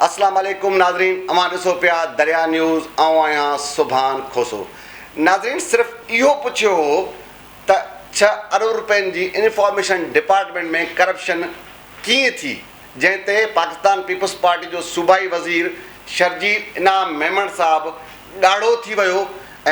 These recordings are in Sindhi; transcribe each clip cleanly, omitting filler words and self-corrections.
اسلام عليڪم ناظرين اوهان ڏسو پيا دريا نيوز آئون آهيان سبحان کوسو ناظرين صرف اهو پڇيو هو ته ڇهه ارب روپين جي انفارميشن ڊپارٽمينٽ ۾ ڪرپشن ڪيئن ٿي جنهن تي پاڪستان پيپلز پارٽي جو صوبائي وزير شرجيل انعام ميمڻ صاحب ڳاڙهو ٿي ويو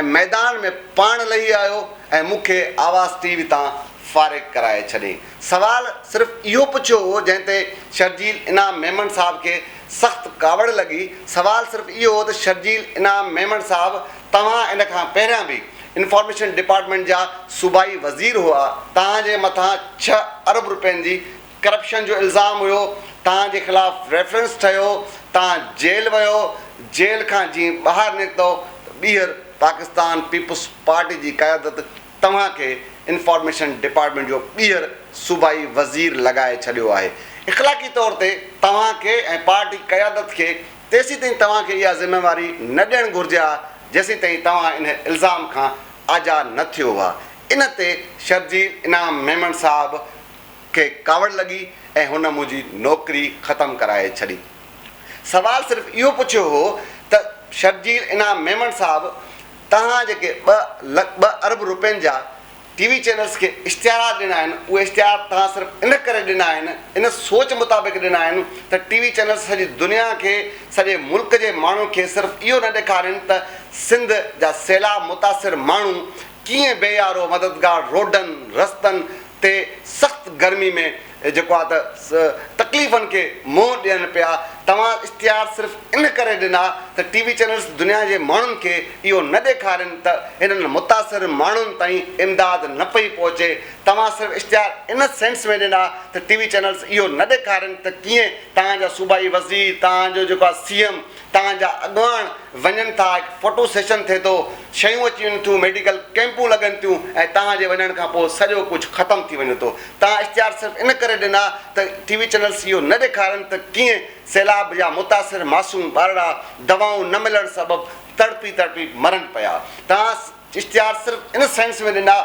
۽ ميدان ۾ پاڻ لهي آيو ۽ مون کي آواز ٽي وي تان فارغ ڪرائي ڇڏيائين. سوال صرف اهو پڇيو هو جنهن تي شرجيل انعام ميمڻ صاحب کي سخت ڪاوڙ لڳي. سوال صرف اهو هو ته شرجيل انعام ميمڻ صاحب توهان ان کان پهريان به انفارميشن ڊپارٽمينٽ جا صوبائي وزير هئا، توهان جي مٿان ڇهه ارب روپين جي ڪرپشن جو الزام هيو، توهان جي خلاف ريفرنس ٺهيو، توهان جيل ويو، جيل کان جيئن ٻاهر نڪتو ته ٻيهر پاڪستان پيپلز پارٽي جي قيادت توهان کي انفارميشن ڊپارٽمينٽ جو ٻيهر صوبائي وزير لڳائي ڇڏيو آهي. اخلاقي طور تي توهان کي ۽ پارٽي قيادت کي تيسيتائين توهان کي اها ذميواري نه ڏيڻ گهرجي ها جيسيتائين توهان ان الزام کان آجا نه ٿيو ها. ان تي شرجيل انعام ميمڻ صاحب کي ڪاوڙ لڳي ۽ هن منهنجي نوڪري ختم ڪرائي ڇڏي. سوال صرف اهو پڇيو هو ته شرجيل انعام ميمڻ صاحب توهان جيڪي ٻه لک ٻه ارب روپين جا ٽي وي چينلز کي اشتهارات ڏنا آهن اهي اشتهار توهان صرف ان ڪري ڏنا آهن ان سوچ مطابق ڏنا آهن ته ٽي وي چينلز سڄي دنيا کي سڄي ملڪ جي ماڻهن کي صرف اهو نه ڏيکارين ته سنڌ جا سيلاب متاثر ماڻهو ڪيئن بي يارو مددگار روڊن رستن تي سخت گرمي ۾ جيڪو آ ته تڪليفن کي منهن ڏين پيا، توهان اشتهار صرف ان ڪري ڏنا ته ٽي وي چينلز دنيا جي ماڻهن کي اهو نه ڏيکارين ته انهن متاثر ماڻهن تائين امداد نه پئي پهچي، توهان صرف اشتهار ان سينس ۾ ڏنا ته ٽي وي چينلز اهو نه ڏيکارين ته ڪيئن توهان جا صوبائي وزير، توهان جو جيڪو آ سي ايم، توهان جا اڳواڻ وڃن ٿا، هڪ فوٽو سيشن ٿئي ٿو، شيون اچي وڃن ٿيون، ميڊيڪل ڪئمپون لڳن ٿيون ۽ توهان جي وڃڻ کان پوء سڄو ڪجهه ختم ٿي وڃي ٿو. توهان اشتهار صرف ان ڪري ڏنا ته ٽي وي چينلز اهو نه ڏيکارن ته ڪيئن سيلاب جا متاثر معصوم ٻارڙا دوائون نه ملڻ سبب تڙپي تڙپي مرن پيا. توهان اشتهار صرف ان سينس ۾ ڏنا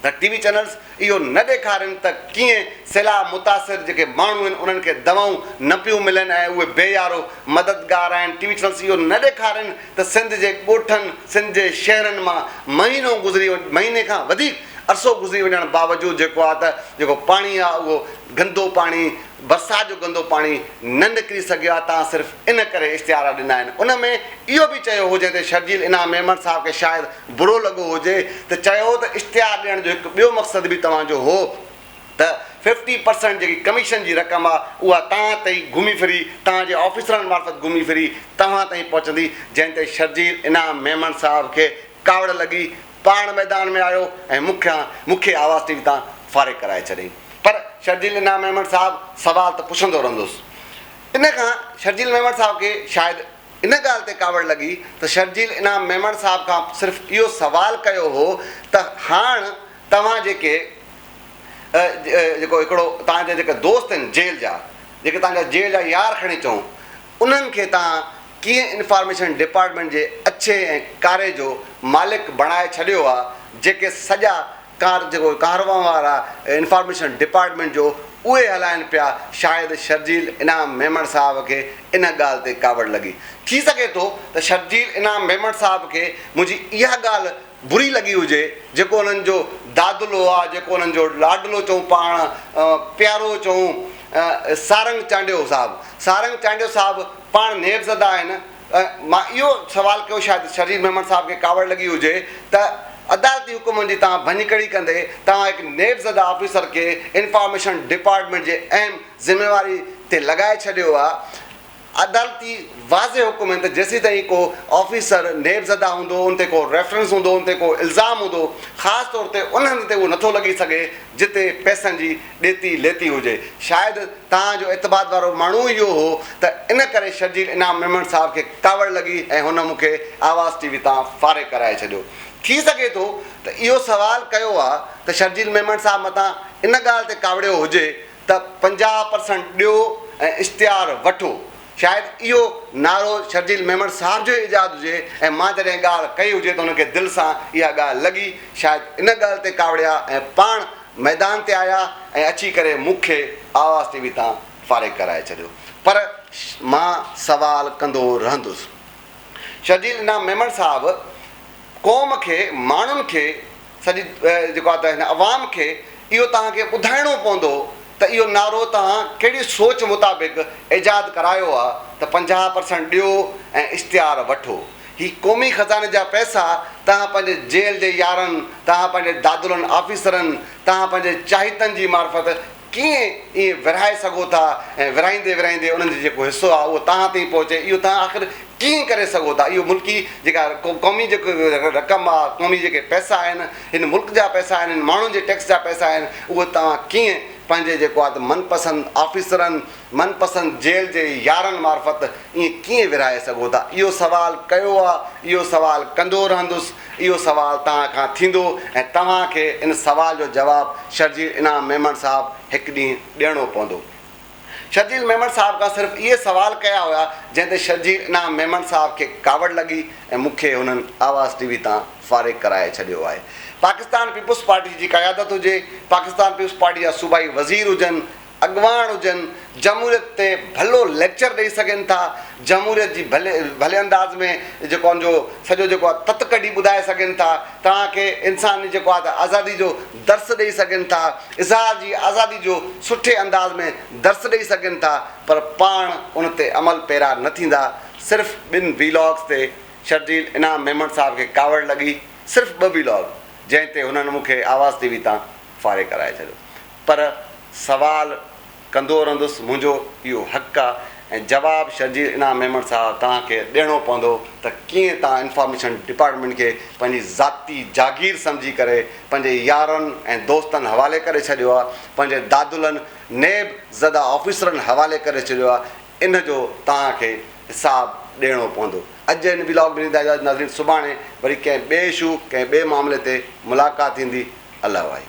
ته ٽي وي چينلز اهو نه ڏيکارين ته ڪيئن سيلاب متاثر جيڪي ماڻهو آهن انهن کي دوائون نه پيون ملن ۽ اهي بي يارو مددگار آهن، ٽي وي چينلز اهو نه ڏيکارين ته سنڌ جي ڳوٺن، سنڌ جي شهرن مان مهينو گذري مهيني کان وڌيڪ عرصو گذري وڃڻ باوجود جيڪو آهي ته جيڪو پاڻي آهي اهو گندو پاڻي برسات جو گندو پاڻي نه نڪري سگهيو آهي توهان صرف ان ڪري اشتهارا ڏنا آهن ان ۾ اهو به چيو هو جنهن تي شرجيل انعام ميمڻ صاحب کي شايد برو لڳو هجي ته چيو ته اشتهار ڏيڻ جو هڪ ٻيو مقصد به توهان جو هو ته ففٽي پرسنٽ جيڪي ڪميشن جي رقم آهي اها توهان تائين گهمي ڦري توهان جي آفيسرن معرفت گهمي ڦري توهان تائين پهچندي جنهن تي شرجيل انعام ميمڻ صاحب کي ڪاوڙ لڳي پاڻ ميدان ۾ آيو ۽ مون کان مون کي آواز ٽي وي تان فارغ ڪرائي ڇڏيائين پر شرجيل انعام ميمڻ صاحب سوال ته پڇندو رهندس ان کان شرجيل ميمڻ صاحب کي شايد ان ڳالهه تي ڪاوڙ لڳي ته شرجيل انعام ميمڻ صاحب کان صرف اهو سوال ڪيو هو ته هاڻ توهان جيڪي جيڪو هڪڙو توهان جا جيڪي دوست آهن جيل جا جيڪي توهان جا جيل جا يار کڻي چئون انهن کي توهان ڪيئن انفارميشن ڊپارٽمينٽ جي اڇي ۽ ڪاري جو مالڪ بڻائي ڇڏيو آ جيڪي سڄا ڪار جيڪو ڪاروان وارا انفارميشن ڊپارٽمينٽ جو اهي هلائن پيا شايد شرجيل انعام ميمڻ صاحب کي ان ڳالهه تي ڪاوڙ لڳي ٿي سگهي ٿو ته شرجيل انعام ميمڻ صاحب کي منهنجي اها ڳالهه بري لڳي هجي جيڪو انهن جو دادلو آ جيڪو انهن جو لاڏلو چئون پاڻ پيارو چئون سارنگ چانڊيو صاحب سارنگ چانڊيو صاحب پاڻ نيب زده آهن مان اهو سوال ڪيو شايد شرجيل ميمڻ صاحب کي ڪاوڙ لڳي هجي ته عدالتي حڪمن جي توهان ڀڃڪڙي ڪندي توهان هڪ نيب زده آفيسر کي انفارميشن ڊپارٽمينٽ جي اهم ذميواري تي لڳائي ڇڏيو آ عدالتي واضح حڪم آهن ته جيسيتائين ڪو آفيسر نيب زده هوندو ان تي ڪو ريفرنس هوندو ان تي ڪو الزام هوندو خاص طور تي ان هنڌ تي اهو نٿو لڳي سگهي جتي پئسن جي ڏيتي ليتي هجي. شايد توهان جو اعتماد وارو ماڻهو اهو هو ته ان ڪري شرجيل انعام ميمڻ صاحب کي ڪاوڙ لڳي ۽ هن مون کي آواز ٽي وي تان فارغ ڪرائي ڇڏيو. ٿي سگهي ٿو ته اهو سوال ڪيو آ ته شرجيل ميمڻ صاحب متان ان ڳالهه تي ڪاوڙيو هجي ته 50 پرسنٽ ڏيو ۽ اشتهار وٺو. شايد اهو نعرو شرجيل ميمڻ صاحب جو ئي ايجاد هجي ۽ مان جڏهن ڳالهه ڪئي هجي ته هن کي دل سان اها ڳالهه لڳي، شايد ان ڳالهه تي ڪاوڙيا ۽ پاڻ ميدان تي آيا ۽ اچي ڪري مون کي آواز ٽي وي تان فارغ ڪرائي ڇڏيو. پر. مان سوال ڪندو رهندس. شرجيل انعام ميمڻ صاحب قوم کي، ماڻهن کي، سڄي جيڪو آهي ته هن عوام کي اهو توهان کي ٻڌائڻو پوندو ته اهو نعرو توهان ڪهڙي سوچ مطابق ايجاد ڪرايو آهي ته 50 پرسنٽ ڏيو ۽ اشتهار وٺو. هي قومي خزاني جا پئسا توهان پنهنجي جيل جي يارن، توهان پنهنجي دادلن آفيسرن، توهان پنهنجي چاهيتن جي معرفت ڪيئن ائين ورهائي سگهو ٿا ۽ ورهائيندي ورهائيندي انهن جو جيڪو حصو آهي اهو توهان تائين پهچي اهو توهان آخر ڪيئن ڪري سگهو ٿا؟ اهو ملڪي جيڪا قومي جيڪو رقم آهي، قومي جيڪي پئسا آهن، هن ملڪ جا پئسا آهن، هن ماڻهن جي ٽيڪس جا پئسا آهن، اهي توهان ڪيئن پنهنجي جيڪو آهي ته من پسند آفيسرن، من پسند جيل جي يارن معرفت ائين ڪيئن ورهائي سگهو ٿا؟ اهو سوال ڪيو آهي، اهو سوال ڪندو رهندس، اهو سوال توهان کان ٿيندو ۽ توهان کي ان سوال جو جواب شرجيل انعام ميمڻ صاحب هڪ ڏينهن ڏيڻو پوندو. شرجيل ميمڻ صاحب کان صرف اهي سوال ڪيا هيا جنهن تي شرجيل انعام ميمڻ صاحب کي ڪاوڙ لڳي ۽ مون کي هنن آواز ٽي وي تان فارغ ڪرائي ڇڏيو آهي. پاڪستان پيپلز پارٽي جي قيادت هجي، پاڪستان پيپلز پارٽي جا صوبائي وزير هجن، اڳواڻ هجن، جمهوريت تي ڀلو ليڪچر ڏئي سگهن ٿا، جمهوريت جي ڀلي ڀلي انداز ۾ جيڪو ان جو سڄو جيڪو آهي تت ڪڍي ٻڌائي سگهن ٿا، توهان کي انساني جيڪو آهي ته آزادي جو درس ڏئي سگهن ٿا، اظهار جي آزادي جو سٺي انداز ۾ درس ڏئي سگهن ٿا پر پاڻ ان تي عمل پيرا نه ٿيندا، صرف ٻن وي لاگز تي شرجيل انعام ميمڻ صاحب کي ڪاوڙ لڳي، صرف ٻه وي لاگ جنهن تي هنن مون کي آواز ٽي وي تان فارغ ڪرائي ڇڏيو پر سوال ڪندو رهندس منهنجو اهو حق آ ۽ جواب شرجيل انعام ميمڻ صاحب توهان کي ڏيڻو پوندو ته ڪيئن توهان انفارميشن ڊپارٽمينٽ کي پنهنجي ذاتي جاگير سمجهي ڪري پنهنجي يارن ۽ دوستن حوالي ڪري ڇڏيو آ پنهنجي دادلن نيب زده آفيسرن حوالي ڪري ڇڏيو آ ان جو توهان کي حساب ڏيڻو پوندو اڄ جي هن ولاگ ۾ ڏيندا اجازت ناظرين سڀاڻي وري ڪنهن ٻئي اشو ڪنهن ٻئي معاملي تي ملاقات ٿيندي الله واهي.